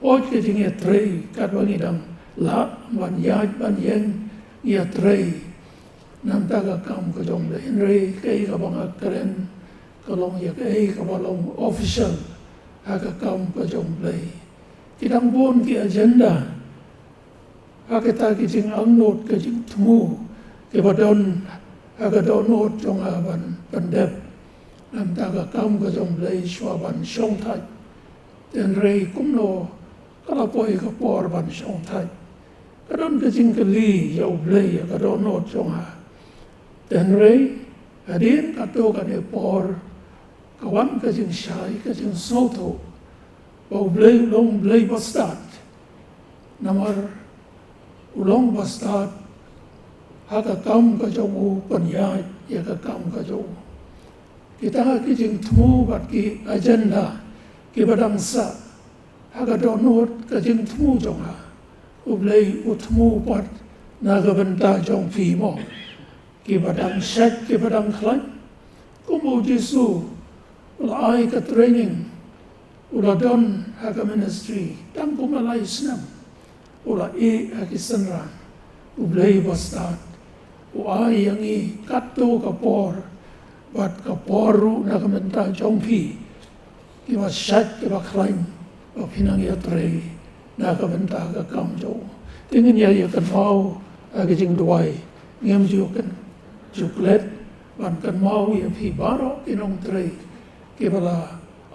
Ot ka jingïatrei katba ngi dang lah ban ïaid ban ïeng ïatrei na bynta ka kam ka jong U Blei. Hynrei kaei kaba nga kren ka long ïa kaei kaba long official ha ka kam ka jong U Blei. Ki dang bun ki agenda ha kita ki jingangnud, ki jingthmu kiba don ha ka dohnud jong nga ban pyndep na bynta ka kam ka jong U Blei shuwa ban shong thait. Hynrei kumno ka la poi ka por ban shong thait? Ka don ka jingkylli ïa U Blei ïa ka dohnud jong nga. Hynrei hadien katto katne por ka wan ka jingshai, ka jingsngewthuh ba U Blei u long U Blei bastad. Namar u long bastad ha ka kam ka jong u, pynïaid ïa ka kam ka jong u. Kita ki jingthmu bad ki agenda kiba dang sah ha ka dohnud ka jingthmu jong nga, U Blei u thmu pat na ka bynta jong phi mo. Kiba dang shait, kiba dang khlaiñ. Kumba U Jisu u la ai ka training, u la don ha ka ministry tang kumba lai snem, u la ïeh ha ki synran. U Blei bastad u ai ïa ngi katto ka por bad ka por ruh na ka bynta jong phi, kiba shait kiba khlaiñ, ba phin nang ïatrei na ka bynta ka kam jong u. Te ngin ïa ïa kynmaw ha ka jingduwai, ngim ju klet, ju klet ban kynmaw ïa phi baroh ki nongtrei kiba la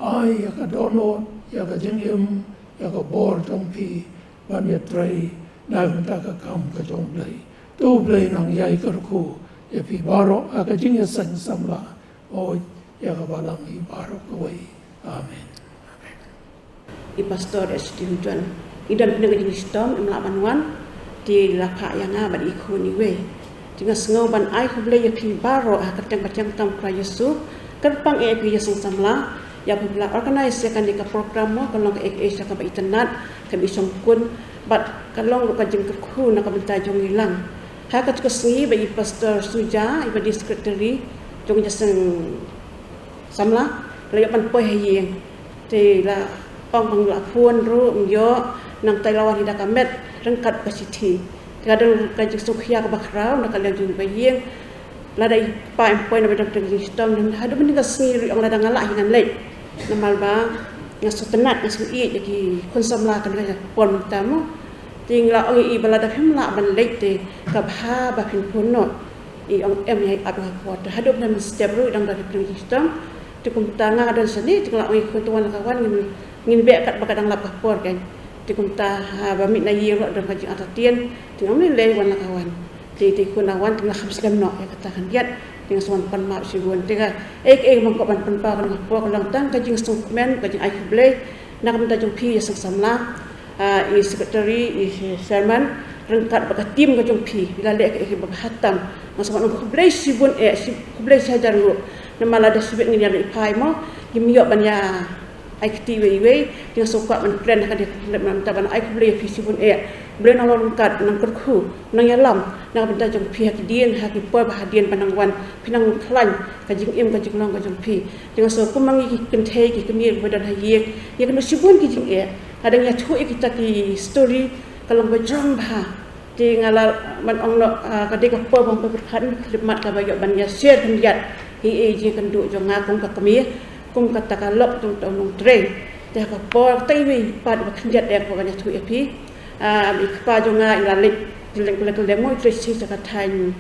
ai ïa ka dohnud ïa ka jingim, ïa ka bor jong phi ban ïatrei na ka bynta ka kam ka jong U Blei. To U Blei nang ïai kyrkhu ïa phi baroh ha ka jingïaseng samla, oi, ïa ka balang hi baroh kawei. Amen. I Pastor H T Hutwan i don pynïaid ka jingshitom, im lah ban wan. Te la phah ïa nga bad i khun iwei. Te nga sngew ban ai khublei ïa phi baroh ha ka kyrteng bad ka jingkyrkhu U Trai Jisu. Kyrpang eh ïa phi ïaseng samla, ïa phi ba la organise ïa kane ka program mo, ka long ka ek eh sha kaba itynnad, kaba ishongkun, bad ka long ruh ka jingkyrkhu na ka bynta jong ngi lang. Ha katto ka sngi ba i Pastor Suja, iba dei secretary jong ka ïaseng samla, la ïoh ban poi ha ïing. Te la ong ba nga la phone ruh ym ïoh, nangta i la wan hi da ka met ryngkat ka shithi. Te ka don ka jingsngewkhia kaba khraw na ka liang jong ka ïing. Lada i kpa im poi naba don ka jingshitom, haduh mynta ka sngi ruh i ong lada nga lah hi ngan leit. Namar ba nga sngewtynnat, nga sngewieit ïa ki khun samla kane ka por mynta mo. Te nga la ong ïa i ba lada phim lah ban leit te ka bha ba phin phone noh. I ong em, ïa i ap ïa ka por. Te haduh mynta mynstep ruh i dang don ha ka pdeng jingshitom. Te kumta nga ka don shane, te nga la ong ïa i khun, to wan la ka wan, ngin, ngin beh katba ka dang lap ka por kein. Te kumta haba mih na ïing ruh don ka jingartatien. Te nga ong lei lei, wan la ka wan. Te, te i khun la wan, te nga la kham skhem noh ïa kata ka khyndiat. Te nga sa wan pan map shibun. Te kaei kaei ba nga kwah ban pynpaw ha kane ka por ka long tang ka jingsngewkmen, ka jingai khublei na ka bynta jong phi ïaseng samla, ah, i secretary, i chairman, ryngkat bad ka team ka jong phi, phi la leh kaei kaei ba bha tam. Nga sa wan ong khublei shibun eh, shi, khublei shihajar nguh. Namar lada shibit ngin ïaleh phai mo, ngim ïoh ban ïa ai kti iwei iwei. Te nga sngewkwah ban kren ha kane ka khyllipmat mynta ban ai khublei ïa phi shibun eh. Khublei, nang long ryngkat, nang kyrkhu, nang ïalam na ka bynta jong phi ha ki dien, ha ki por ba hadien ba nang wan, phin nang khlaiñ ka jingim, ka jinglong ka jong phi. Te nga sngew kum ma ngi ki kynthei, ki kmie kiba don ha ïing, ïakynduh shibun ki jingeh. Hadang ïathuh ïa kita ki story ka long ba jrong bha. Te nga la ban ong noh, ah, ka dei ka por ba nga pyrkhat, ka khyllipmat kaba ïoh ban ïa share khyndiat ïa i jingkynduh jong nga kum ka kmie, kum kata ka lok jong uta u nongtrei. Te ha ka por kata iwei pat ba khyndiat ïa ka ban ïathuh ïa phi. Ah, i kpa jong nga i la leit kylleng kylleng kylleng mo, i trei sha ka thaiñ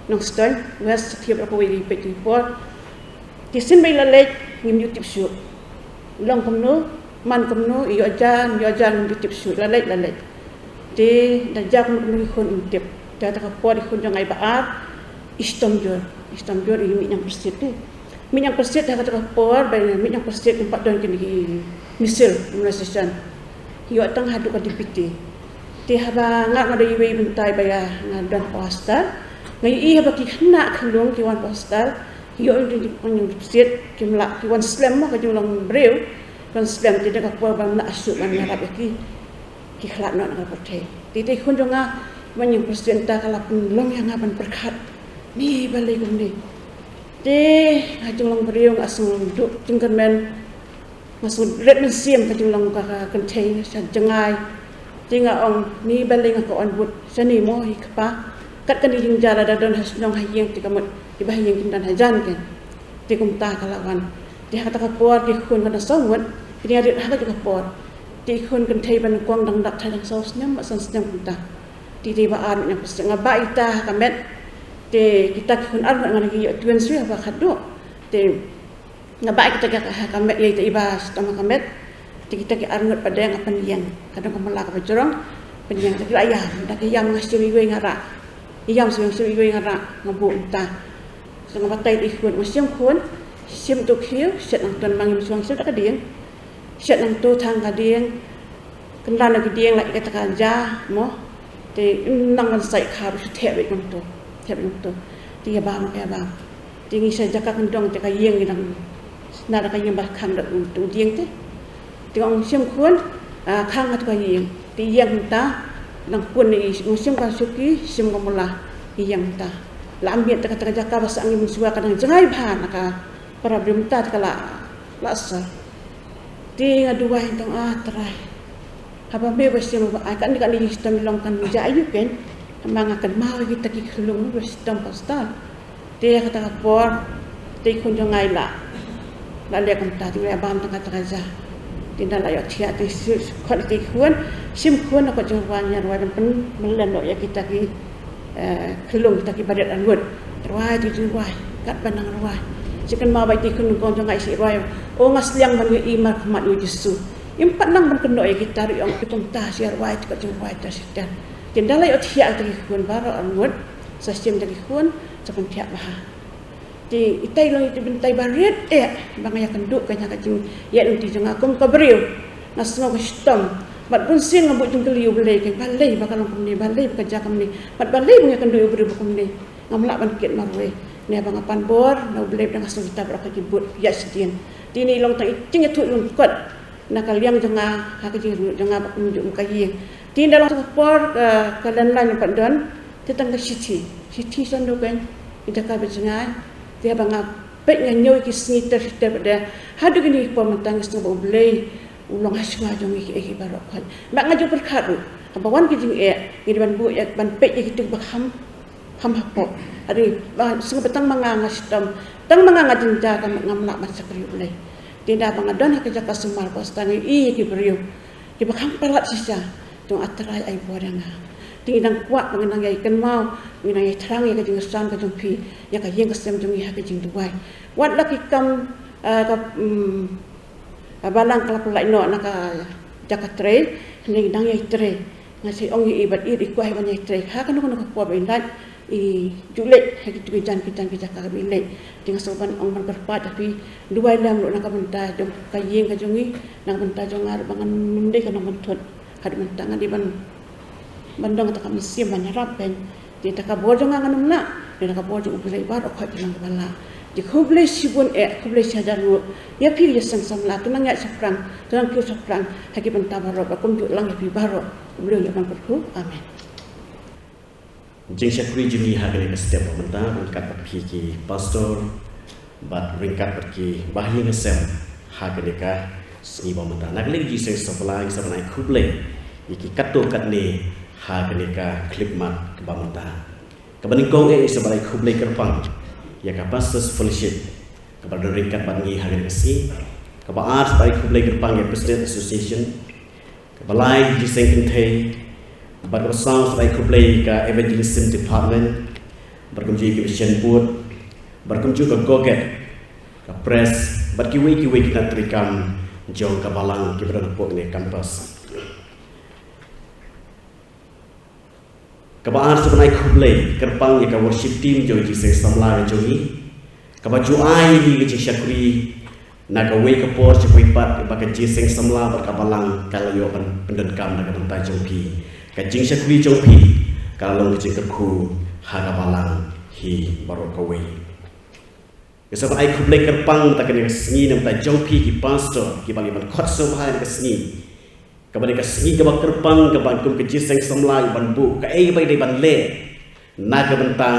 Nongstoiñ West, sa thied ruh kawei ka peit ka por. Te shisien ba i la leit ngim ju tip shuh. Long kumno, man kumno, i ïoh ja, ym ïoh ja, ngim ju tip shuh. La leit, la leit. Te da ja kumno kumno ki khun ym tip. Te kata ka por i khun jong nga iba ar i shitom jur, i shitom jur, i mih ñiangpyrshit te. Mih ñiangpyrshit, ha kata ka por ba mih ñiangpyrshit ym pat don kine ki missile immunization. Ïoh tang haduh ka D P T. Te haba nga, nga dei iwei i bynta iba ïa, nga don ha hospital. Nga ïohi haba ki khynnah khyllung ki wan ha hospital, ïoh ïa ki mih ñiangpyrshit, kim lah, ki wan slem mo, ka jinglong briew, ki wan slem. Te dei ka por ba ym lah shuh ban ïarap ïa ki, ki khlad noh na ka pyrthei. Te, te i khun jong nga, mih ñiangpyrshit, te ka la pynlong ïa nga ban pyrkhat, ne balei kumne. Te ha jinglong briew nga sngew duh jingkyrmen, nga sngew rit mynsiem, ka jinglong ka, ka kynthei sha jngai. Te nga ong, ne balei nga ka on bud shane mo, i kpa. Kat kane ka jingjia lada don ha shnong ha ïing te ka mut kiba ha ïing kin don hajan kein. Te kumta ka la wan. Te ha kata ka por ki khun ka dang saw ngut, kine ki rit ha kata ka por. Te i khun kynthei ba nyngkong dang dap thai dang saw snem bad san snem kumta. Te, te iba ar mih ñiangpyrshit, nga bah ïa ita ha ka met. Te kita ki khun ar ngut nga la ïoh twins shuh haba khatduh. Te nga bah ïa kita ki ha ka met, ïa ita iba shitom ha ka met. Te kita ki ar ngut pat de nga pynïeng. Ka don ka mala kaba jrong, pynïeng. Te ki la ïam, da ki ïam nga shim iwei nga rah. Ïam shim, shim iwei nga rah, nga buh mynta. Sa nga batai ïa i khun, nga shim khun, shim uto u khiew, shet nangto, namar ngim shu ïoh shim da ka dieng. Shet nangto, thang ka dieng, kynran ïa ka dieng, la ïa kata ka ja mo. Te ym nang ban sa ïa ka ruh, shu thep beit nangto, thep beit nangto. Te ïa bam, ïa bam. Te ngi sha jaka kyndong, te ka ïing ngi dang sna da ka ïing ba khang da uto u dieng te. Te nga ong shim khun, ah, khang ha kato ka ïing. Te ïeng mynta, nang pun ïa i, nga shim ka shuki, shim ka mula, ïeng mynta. La ym bit te kata ka jaka ba sah ngi mynshuwa, ka dang jngai bha na ka para briew mynta, te ka la, la sah. Te nga duwai, nga ong, ah Trai, haba me ba shim ba ai, kane kane jingshitom i long kan jia aïu kein. Namar nga kynmaw ïa kita ki khyllung ba shitom ha hospital. Te ha kata ka por, te i khun jong nga i la, la leh kumta, te nga la bam tang kata ka ja. Te nga la ïoh thiah, te shu khot ïa i khun, shim khun, nga khot jong nga, nga rwai ban pynmlien noh ïa kita ki, eh, khyllung, kita ki barit arngut. Rwai, te i rwai, katba nang rwai, shu kynmaw ba ïa i khun nyngkong jong nga i shu rwai, o nga sliang ban ïohi markhmat ïa u Jisu. Ngim pat nang ban kynnoh ïa kita ruh, ong ki kumta shi rwai, ka jingrwai ta shi tan. Te ynda la ïohthiah ïa ki khun baroh arngut, sa shim ïa ki khun, sa pynthiah bha. Te itai long ita i bynta iba rit eh ba nga ïakynduh ka ïa ka jingïaid lynti jong nga kum ka briew. Nga sngew ka shitom. Bad bunsien nga buh jingkylli ïa U Blei, kane balei ba ka long kumne, balei ba ka jia kumne, bad balei ba nga ïakynduh ïa u briew ba kumne. Ngam lah ban kit marwei. Ne ba nga pan bor na U Blei ba nga sngew kita baroh ki bud ïa shadien. Te ine i long tang i jingïathuh lyngkot na ka liang jong nga ha ka jingïaid jong nga ba kumjuh kum ka ïing. Te ynda long ka por ka, ka landline pat don. Te tang ka shithi, shithi sha ndu kan, i jaka ba jngai. Te ba nga peit nga ñiew ïa ki sngi ter ter pat de. Haduh kine ki por mynta nga sngew ba U Blei u long ha shnong jong ngi kiei kiei baroh khoit. Ba nga ju pyrkhat ruh, haba wan ki jingeh, ngi dei ban buh ïa, ban peit ïa kito kiba kham, kham hapoh. Hynrei ba sngew ba tang ma nga nga shitom, tang ma nga nga jynjar, ngam lah ban shakri U Blei. Te ynda ba nga don ha ka jaka sumar ba sdang ngi ïohi ïa ki briew kiba kham palat shisha. Te A Trai ai bor ïa nga. Te ngi dang kwah ba ngi nang ïai kynmaw, ngi nang ïai thrang ïa ka jingïasan ka jong phi ïa ka ïing ka sem jong ngi ha ka jingduwai. Wat la ki kam, eh, ka, mm, ka balang ka la pyllait noh na ka jaka trei, ngi dang ïai trei. Nga sa ong ïa i bad i, i kwah ban ïai trei ha kano kano ka por ba i lait, i ju leit ha kito ki jan ki jan ki jaka ba i leit. Te nga sa ban ong ban kyrpad ïa phi, duwai lem ruh na ka bynta jong ka ïing ka jong ngi, na ka bynta jong nga ruh ba ngan ym dei ka nongpynthut. Haduh mynta nga dei ban, ban don kata ka mynsiem ban ïarap kan. Te kata ka bor jong nga ngan ym lah, te kata ka bor jong U Blei baroh khoit ki long kiba lah. Te khublei shibun eh, khublei shihajar nguh ïa phi ki seng samla, to nang ïaid shaphrang, to nang kiew shaphrang ha ki bynta baroh, ba kumjuh lang ïa phi baroh. U Blei un ïa ban kyrkhu. Amen. Jingshakri jong ngi ha kane ka step ba mynta ryngkat bad phi ki pastor bad ryngkat bad ki bahaïing hasem ha kane ka sngi ba mynta. Na ka liang jong ki seng samla ngi sa ban ai khublei ïa ki katto katne ha kane ka khyllipmat kaba mynta. Kaba nyngkong eh ngi sa ban ai khublei kyrpang ïa ka Pastors Fellowship kaba don ryngkat bad ngi ha kane ka sngi. Kaba ar sa ban ai khublei kyrpang ïa President Association. Kaba lai, Jingïaseng Kynthei. Bad kaba saw sa ban ai khublei ka Evangelism Department. Bad kumjuh ki Mission Board. Bad kumjuh ka GOGET, ka press, bad kiwei kiwei ki nongtrei kam jong ka balang kiba don hapoh kane ka campus. Kaba ar sa ban ai khublei kyrpang ïa ka worship team jong ka Jingïaseng Samla ka jong ngi, kaba ju ai ïa ngi ka jingshakri na kawei ka por sha kawei pat, ba ka Jingïaseng Samla bad ka balang ka la ïoh ban pyndonkam na ka bynta jong phi. Ka jingshakri jong phi ka la long ka jingkyrkhu ha ka balang hi baroh kawei. Ngi sa ban ai khublei kyrpang mynta kane ka sngi na ka bynta jong phi ki pastor kiba la ïa ban khot sngewbha ïa kane ka sngi. Kaba dei ka sngi kaba kyrpang kaba kum ka Jingïaseng Samla ïa ban buh kaei ba i dei ban leh na ka bynta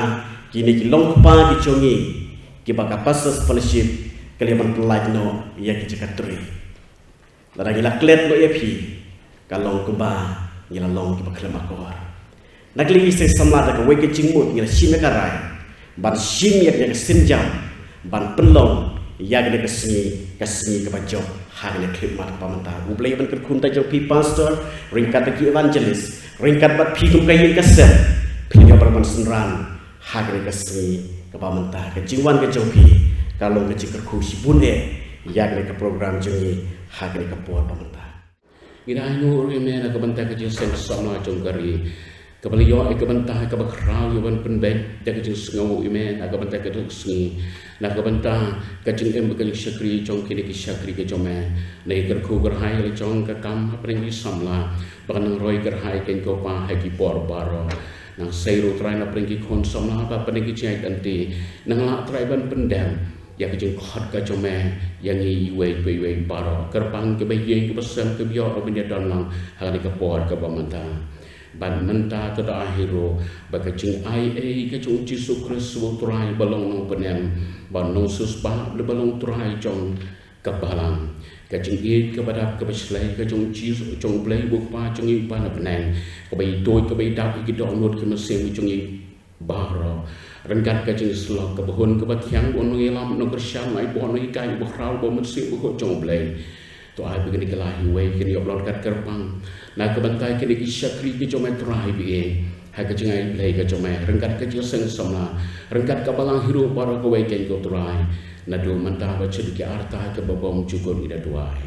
kine ki longkpa ki jong ngi kiba ka Pastors Fellowship ka la ïa ban pyllait noh ïa ki jaka trei. Lada ngi la klet noh ïa phi, ka long kumba ngi la long kiba khlem akor. Na ka liang Jingïaseng Samla da kawei ka jingmut ngi la shim ïa ka rai ban shim ïa ka sienjam ban pynlong ïa kane ka sngi, ka sngi kaba jop ha kane ka khyllipmat kaba mynta. U Blei un ban kyrkhu na ka bynta jong phi pastor, ryngkat bad ki evangelist, ryngkat bad phi kum ka ïing ka sem, phi ïoh ban synran ha kane ka sngi kaba mynta. Ka jingwan ka jong phi ka long ka jingkyrkhu shibun eh ïa kane ka program jong ngi ha kane ka por ba mynta. Ngi da ainguh ruh ïa me na ka bynta ka Jingïaseng Samla jong ka ri, kaba la ïoh ïa ka bynta kaba khraw ïa ban pynbeit da ka jingsngew ïa me na ka bynta ka sngi, na ka bynta ka jingim bad ka jingshakri jong kine ki shakri ki jong me. Ngi kyrkhu kyrhai la jong ka kam hapdeng ki samla, ba kan nang roi kyrhai kein ko Pa ha ki por baroh. Nang sei ruh Trai na pdeng ki khun samla bad pdeng ki jingïaid lynti. Nang lah Trai ban pyndem ïa ka jingkhot ka jong me ïa ngi iwei pa iwei baroh. Kyrpang kiba ïeit kiba sem kiba ïoh ruh ban ïadon lang ha kane ka por kaba mynta. Bad mynta to da ai ruh ba ka jingaiei ka jong U Jisu Khrist U Trai ba long Nongpynim, ba Nongsiewspah, ba long Trai jong ka balang. Ka jingïeit kaba dap kaba shlei ka jong U Jisu, jong U Blei U Kpa jong ngi uba na bneng, kaba ïeit, kaba ïadap ïa ki dohnud ki mynsiem jong ngi baroh. Ryngkat ka jingïasyllok kaba hun kaba thiang, ba nongïalam nongkyrshan, ba nonghikai ba khraw, ba mynsiem bakhuid jong U Blei. To ai ba kine ki lai iwei kin ïoh ban long ryngkat kyrpang na ka bynta kine ki shakri ki jong me Trai ba ïeit, ha ka jingai Blei ka jong me, ryngkat ka Jingïaseng Samla, ryngkat ka balang hi ruh baroh kawei kein ko Trai. Naduh mynta bad shaduh ki arta kiba bymjukut ngi da duwai.